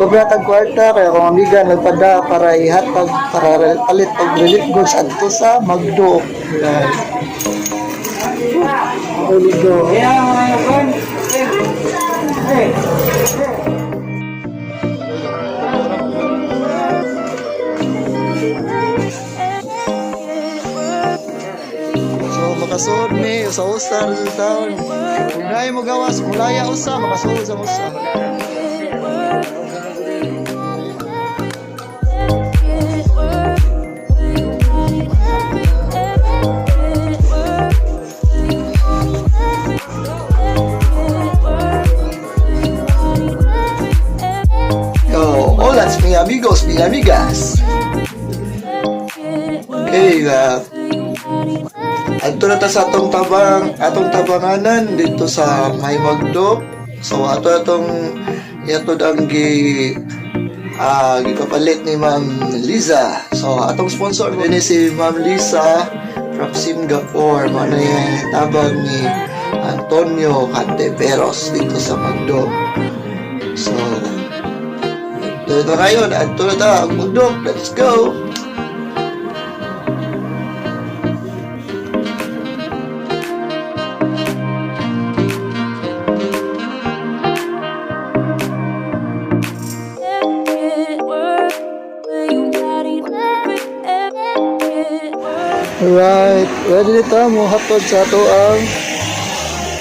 Sobra tag kwarta kaya akong amiga nagpada para ihatag para palit og relief goods adto sa Magdo. Yan. Uligo. So makasuod mi usa-usa sa taon. Kung naay mo gawas, mulaya usa, makasuod sa usa. Yo, hola mi amigos, mi amigas. Okay, adto na ta sa atong tabang, atong tabanganan dito sa May Magdo. So ato atong iatod ang gipapalit ni Ma'am Liza. So atong sponsor din si Ma'am Lisa from Singapore. Mao na yung tabang ni Antonio Canteveros dito sa Magdo. So dito na ngayon, adto na ta ang Magdo. Let's go! Alright, ready na ta mo hatod sa ato ang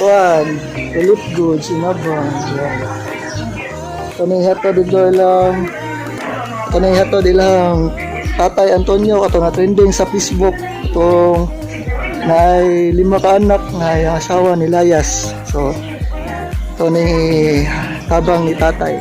kuan, relief goods in advance. Yeah. Kanay hatod dito ilang kanay hatod ilang Tatay Antonio kato na trending sa Facebook itong naay lima ka anak na yung asawa ni Layas. So ito ni tabang ni tatay.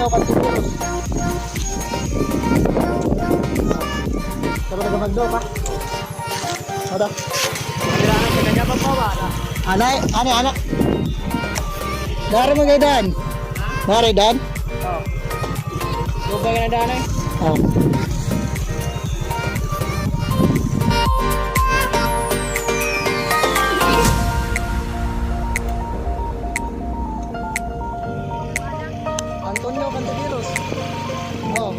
Antonio Cantiveros. Pero taga Magdo pa. Sada. Anay, anay, anak. Dari mo kay Dan. Dari Dan. Oh. Lubay ka na daan eh. Oh. Antonio Cantiveros. Oh.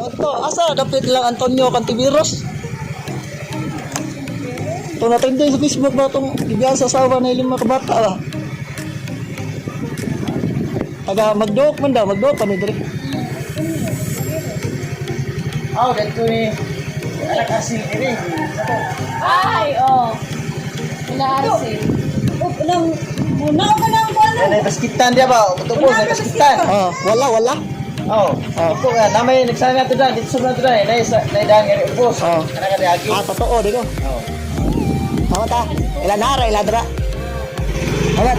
Anto, asa dapat lang Antonio Cantiveros? Ito natin din sa Facebook ba itong gibiyan sa asawa na ilang mga kabata ba? Taga magdook man daw, magdook kami diri. Oh, dito ni. Anak asil diri. Ay, oh. Inaarsin. Oh, nang muna ka nang kuan. Nay baskitan dia ba? Tubos nay baskitan. Oh, wala wala. Oh. Oh. Ito ka na may nagsana nato dan dito sa nato dan. Nay sa nay dan ngari ubos. Oh. Kana ka diagi. Ah, totoo di ko. Oh. Tama ta. Ila nara, ila dra. Ayan.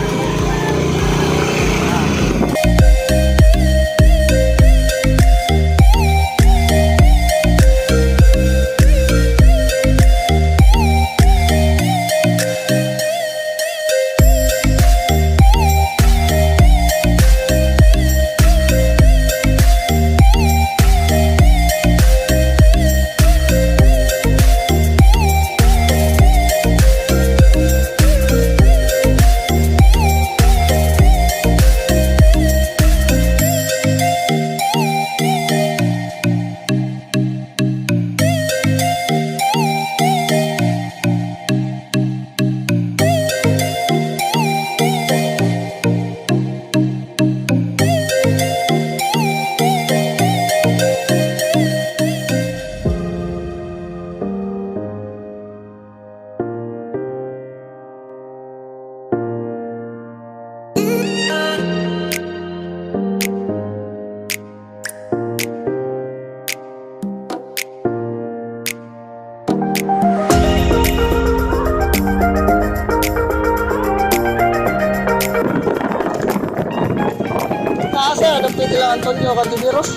dapit ila Antonio Cantiveros?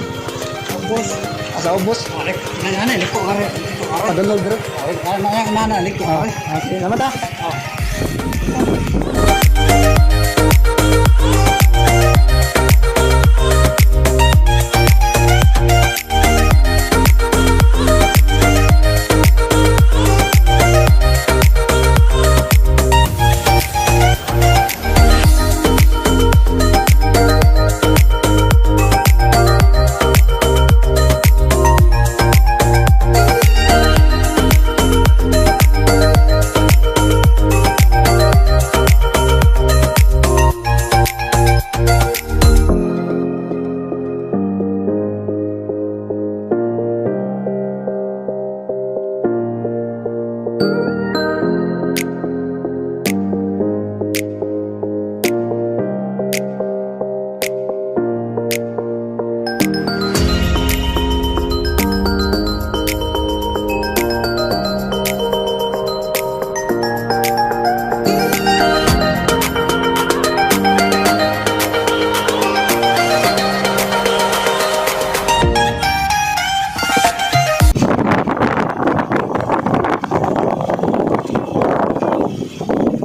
Ubos. Asa ubos? Arek, nana liko are. Padulog dre. Nana nana liko Ah, are. okay, salamat ah.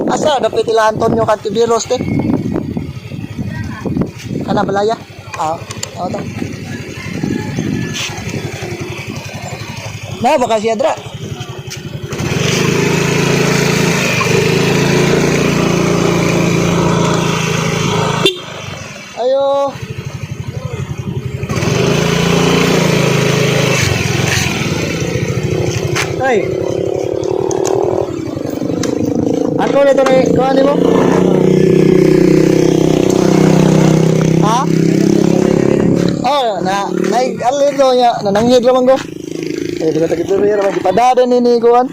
Asa dapit ila Antonio Cantiveros te? Kana balaya? Ah, oh, to. Na baka siya dra. Ayo. Ay. Ako nito ni kuha nimo? Ha? Oh, na na alin do niya, nananghid ra man go. Eh, bila tagit diri ra man gipadada ni ni kuan.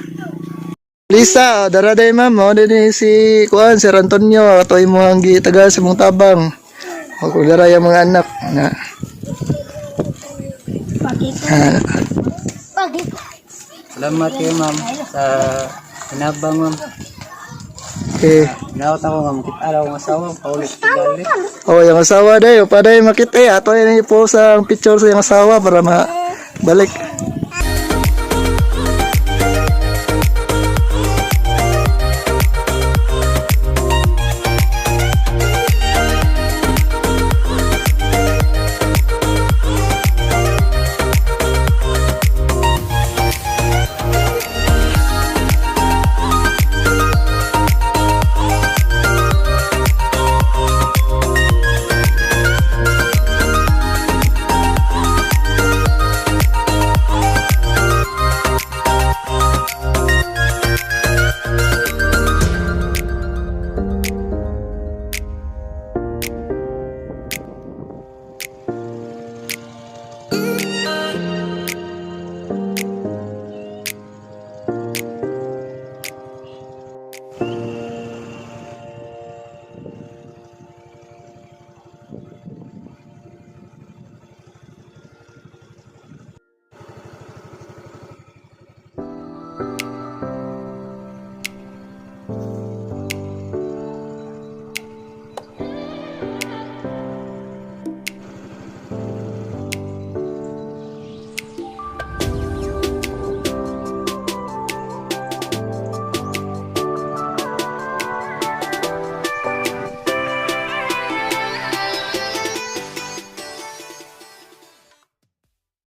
Lisa, dara day ma'am, mao din ni si kuan Sir Antonio, ato imo ang gitaga sa mong tabang. Ako dara yung mga anak na. Ah, Salamat kayo ma'am sa hinabang ma'am. okay. Ginaot ako ma'am, kita araw ang asawa, paulit gali. Oh, yung asawa day, o paday makita eh. Ato yung i-post ang picture sa yung asawa para ma balik.